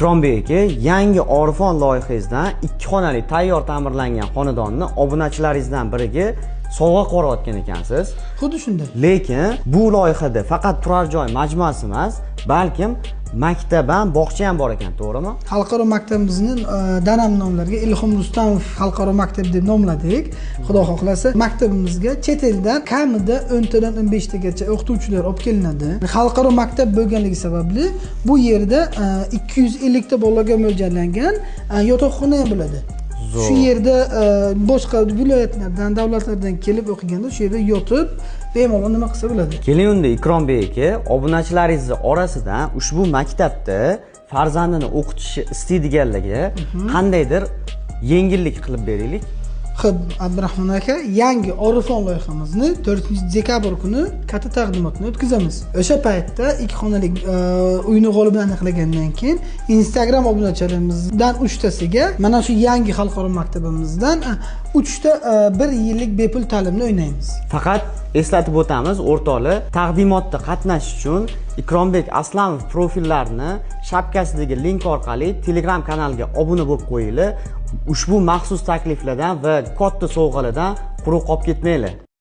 Ikrombek aka, yangi Orifon loyihangizdan ikki xonali tayyor ta'mirlangan xonadonni obunachilaringizdan biriga sovg'a qilayotgan ekansiz. Xuddi shunday. Lekin bu loyihada faqat turar joy majmuasi emas, balkim maktab ham, bog'cha ham bor ekan, to'g'rimi? Xalqaro maktabimizni danam nomlariga Ilhom Rustamov xalqaro maktabi deb nomladik. Xudo xohlasa, maktabimizga chet eldan kamida 10 tadan 15 tagacha o'qituvchilar olib kelinadi. Xalqaro maktab bo'lganligi sababli bu yerda 250 ta bolaga mo'ljallangan yotoqxona ham bo'ladi. Zo'r. Shu yerda boshqa viloyatlardan, davlatlardan kelib o'qiganda shu yerda yotib, bemalol nima qilsa bo'ladi. Keling unda, Ikrombek aka, obunachilaringizni orasidan ushbu maktabda farzandini o'qitishni istaydiganlarga qandaydir yengillik qilib beraylik. Xo'p, Abdurahmon aka, yangi Orifon loyihamizni 4 dekabr kuni katta taqdimotni o'tkazamiz. O'sha paytda ikki xonalik uyni g'olibini aniqlagandan keyin Instagram obunachilarimizdan 3 tasiga mana shu yangi xalqaro maktabimizdan 3 ta 1 yillik bepul ta'limni o'ynaymiz. Faqat eslatib o'tamiz, o'rtoqlar, taqdimotda qatnashish uchun Ikrombek Aslamov profillarini shapkasidagi link orqali Telegram kanaliga obuna bo'lib qo'yinglar. Ushbu maxsus takliflardan va katta sovg'alardan quruq qolib ketmanglar.